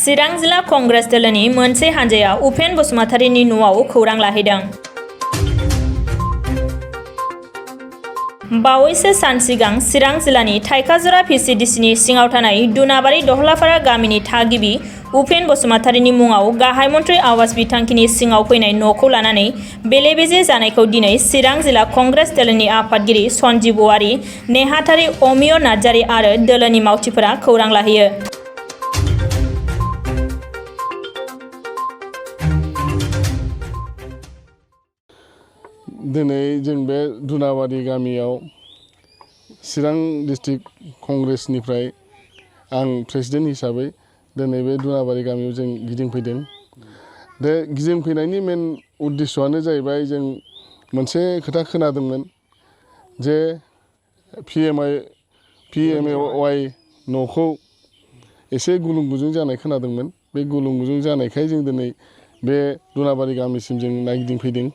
चिरां जिल्ला कंग्रेस दलनि मोनसे हानजाया उपेन बसुमतारीनि न'आव खौरां लाहैदों। बावैसो सान सिगां चिरां जिल्लानि थाइखाजुरा भिसिडिसिनि सिङाव थानाय दुनाबारि दहलाफारा गामिनि थागिबि उपेन बसुमतारीनि मुङाव गाहाय मन्थ्रि आवास बिथांखिनि सिङाव फैनाय न'खौ लानानै बेले-बेजे जानायखौ दिनै चिरां जिल्ला कंग्रेस दलनि आफादगिरि सन्जीब औवारी, नेहाथारि अमिय नार्जारी आरो दोलोनि मावथिफोरा खौरां लाहैयो। दिनै जों बे दुनाबारि गामियाव चिरां डिस्ट्रिक्ट कंग्रेसनिफ्राय आं प्रेसिडेन्ट हिसाबै दिनै बे दुनाबारि गामियाव जों गिदिंफैदों। बे गिदिंफैनायनि मेन उद्देश्यआनो जाहैबाय जों मोनसे खोथा खोनादोंमोन जे PMAY न'खौ एसे गुलुं गुजुं जानाय खोनादोंमोन। बे गुलुं गुजुं जानायखाय जों दिनै बे दुनाबारि गामिसिम जों नायगिदिंफैदों।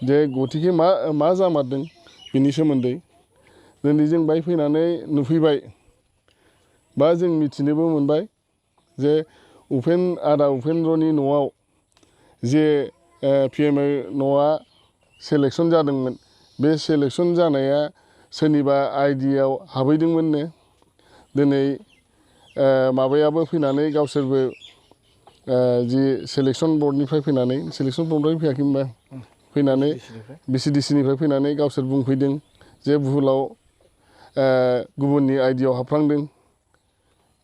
जे गतिके मा जामारदों बिनि सोमोन्दै दिनै जों बाय फैनानै नुफैबाय बा जों मिथिनोबो मोनबाय जे आदा उपेन्द्रनि न'आव जे PMA न'आ सेलेकसन जादोंमोन, बे सेलेकसन जानाया सोरनिबा आइडियाव हाबहैदोंमोननो। दिनै माबायाबो फैनानै गावसोरबो जि सेलेकसन बर्डनिफ्राय फैनानै सेलेकसन बर्डनिफ्राय फैयाखै होनबा फैनानै भिसिडिसिनिफ्राय फैनानै गावसोर बुंफैदों जे भुलाव गुबुननि आइडियाव हाबफ्लांदों।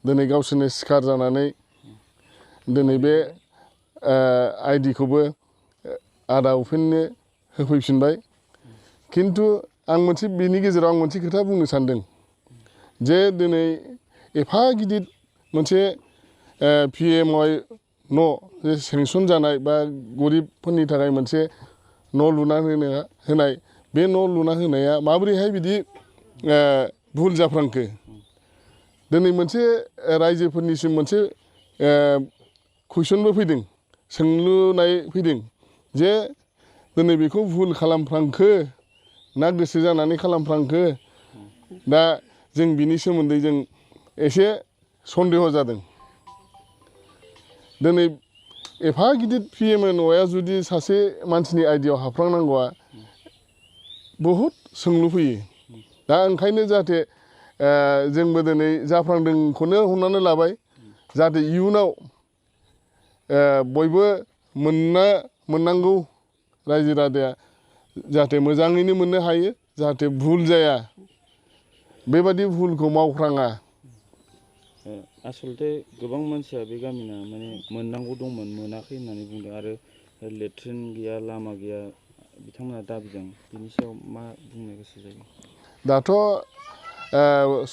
दिनै गावसोरनो सिखार जानानै दिनै बे आइडिखौबो आदा उपेननो होफैफिनबाय। खिन्थु आं बेनि गेजेराव आं मोनसे खोथा बुंनो सानदों जे दिनै एफा गिदिर मोनसे PMAY न' जे सेंसन जानाय बा गरिबफोरनि थाखाय मोनसे न' लुना होनाय, बे न' लुना होनाया माबोरैहाय बिदि भुल जाफ्लांखो? दिनै मोनसे रायजोफोरनिसिम मोनसे कुइसनबो फैदों, सोंलुनाय फैदों जे दिनै बेखौ भुल खालामफ्लांखो ना गोसो जानानै खालामफ्लांखो? दा जों बिनि सोमोन्दै जों एसे सन्देह जादों। दिनै एफा गिदिर PMA न'आ जुदि सासे मानसिनि आइडियाव हाबफ्लांनांगौआ बहुद सोंलु फैयो। दा ओंखायनो जाहाथे जोंबो दिनै जाफ्लांदोंखौनो हमनानै लाबाय, जाहाथे इयुनाव बयबो मोननांगौ रायजो राजाया जाहाथे मोजाङैनो मोननो हायो, जाहाथे भुल जाया, बेबादि भुलखौ मावफ्राङा। आसलथे गोबां मानसिया बे गामिना माने मोननांगौ दंमोन, मोनाखै होननानै बुंदों आरो लेट्रिन गैया, लामा गैया बिथांमोना दाबिदों। बिनि सायाव मा बुंनो गोसो जायो? दाथ'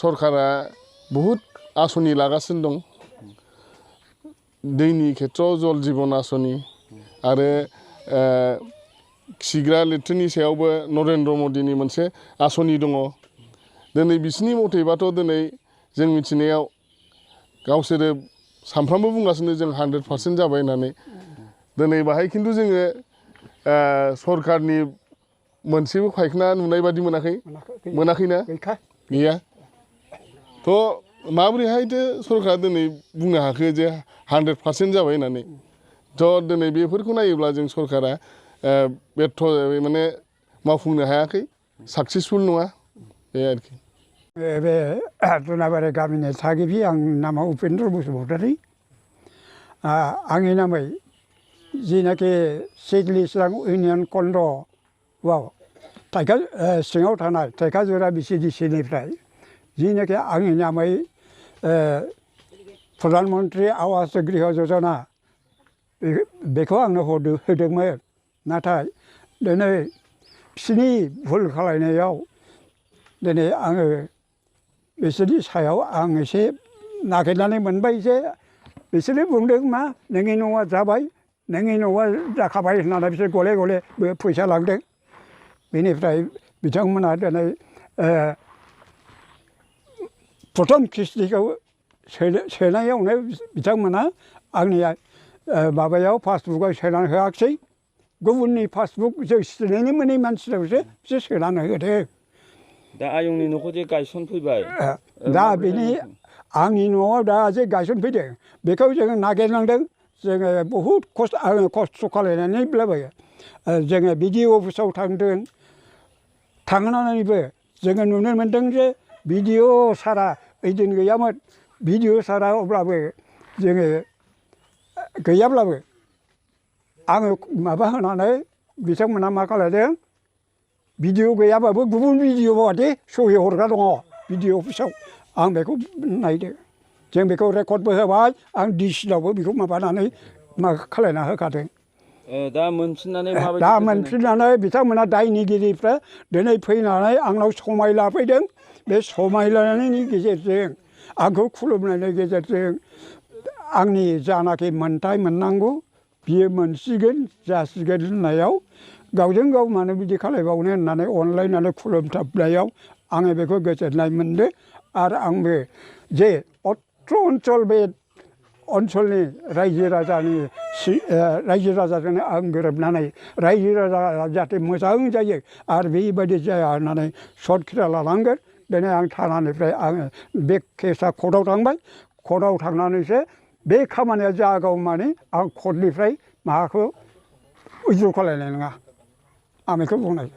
सरकारा बहुद आसनि लागासिनो दं। दैनि खेथ्रआव जल जीवन आसनि आरो खिग्रा लेट्रिननि सायावबो नरेन्द्र मदिनि मोनसे आसनि दङ। दिनै बिसिनि मथेबाथ' दिनै जों मिथिनायाव गावसोरो सानफ्रामबो बुंगासिनो जों 100% जाबाय होननानै। दिनै बाहाय खिन्थु जोङो सरकारनि मोनसेबो फायखाना नुनाय बादि मोनाखैना? गैया। थ' माबोरैहायथो सरकारा दिनै बुंनो हाखो जे 100% जाबाय होननानै? थ' दिनै बेफोरखौ नायोब्ला जों सरकारा बेर्थ माने मावफुंनो हायाखै, साक्सेसफुल नङा, बे आरोखि। बे दुनाबारि गामिनि थागिबि, आंनि नामा उपेन्द्र बसुमतारी। आंनि नामै जिनाखि सिडली चिरां इउनियन कन्ड'आव सिङाव थानाय थाइखाजुरा भिसिडिसिनिफ्राय जिनाखि आंनि नामै प्रधान मन्त्रि आवास गृह यजना बेखौ आंनो होदोंमोन। नाथाय दिनै बिसिनि भुल खालायनायाव दिनै आङो बिसोरनि सायाव आं एसे नागिरनानै मोनबाय जे बिसोरो बुंदों मा नोंनि न'आ जाबाय, नोंनि न'आ जाखाबाय होननानै बिसोर गले गले फैसा लांदों। बेनिफ्राय बिथांमोना दिनै प्रथम किस्तिखौ सोनायावनो बिथांमोना आंनि माबायाव पासबुकआव सोनानै होआखिसै। गुबुननि पासबुक जों सिनायनो मोनै मानसिनावसो बिसोर सोनानै होदों। दा आयंनि न'खौ जे गायसनफैबाय, दा बेनि आंनि न'आव दा जे गायसनफैदों बेखौ जोङो नागिरनांदों जोङो बहुद आङो खस्थ' खालायनानैब्लाबो जोङो बिडि अफिसाव थांदों थांनानैबो जोङो नुनो मोन्दों जे बिडिअ सारा ओइदिन गैयामोन बिडिअ सारा अब्लाबो जोङो गैयाब्लाबो आङो माबा होनानै बिथांमोना मा खालायदों बिडिअ गैयाबाबो गुबुन बिडिअ बादि सहि हरग्रा दङ बिडिअ अफिसाव आं बेखौ नायदों जों बेखौ रेकर्डबो होबाय आं डिसिनावबो बेखौ माबानानै मा खालायना होखादों दा मोनफिननानै माबायदि दा मोनफिननानै बिथांमोना दायनिगिरिफ्रा दिनै फैनानै आंनाव समाय लाफैदों बे समाय लानायनि गेजेरजों आंखौ खुलुमनायनि गेजेरजों आंनि जानाखि मोन्थाय मोननांगौ बियो मोनसिगोन जासिगोन होननायाव गावजों गाव मानो बिदि खालायबावनो होननानै अनलायनानै खुलुमथाबनायाव आङो बेखौ गोजोननाय मोनदों आरो आंबो जे अत्र अनसल बे ओनसोलनि रायजो राजाजोंनो आं गोरोबनानै रायजो राजा जाहाथे मोजां जायो आरो बेबायदि जाया होननानै सत खिरा लानांगोन दिनै आं थानानिफ्राय आङो बे केसा कर्टआव थांबाय कर्टआव थांनानैसो बे खामानिया जागौ माने आं कर्टनिफ्राय माबाखौ उइद्र' खालायनाय नङा आं बेखौ बुंनाय